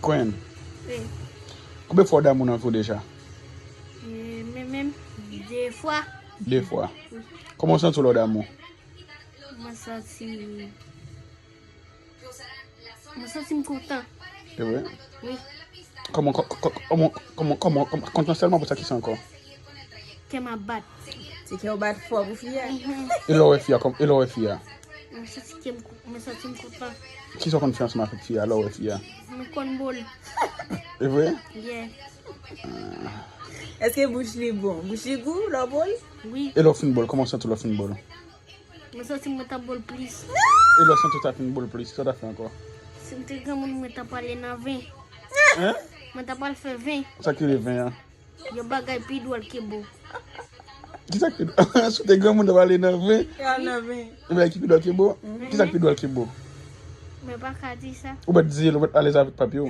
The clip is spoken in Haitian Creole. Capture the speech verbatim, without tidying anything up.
Kwen, Wi. Konbyen fwa w damou nan vi w deja? E, men menm de fwa. De fwa. Kòman w santi w lè w damou? Mwen santi mwen santi m kontan. E vre? Wi. Kòman, kò- kò- kòman, kòman, kòman, kòman, kontan sèlman pou sa ki sa ankò? Kè m ap bat. Se kè w bat fò pou fi a. E lè w wè fi a, kòm- e lè w wè fi a? Mwen santi kè m ko- mwen santi m kontan. Kisa w konn fè ansanm avèk fi a lè w wè fi a? Mwen konn bo l. E vre? Yeah. Èske bouch li bon? Bouch li gou lè w bo l? Wi. E lè w fin bo l, kòman w santi w lè w fin bo l? Mwen santi mwen ta bo l plis. E lè w santi w ta fin bo l plis, kisa w ta fè ankò? Si m te granmoun, mwen ta pral nan ven. Hein? Mwen ta pral fè ven. Sa ki rele ven an? Yon bagay pi dwòl ke bo. Kisa ki pi dwòl? Si w te granmoun, w ta pral nan ven. Yo nan ven. E bagay ki pi dwòl ke bo? Kisa ki pi dwòl ke bo? Mwen pa ka di sa. Ou mèt di l, ou mèt alèz avèk papi w.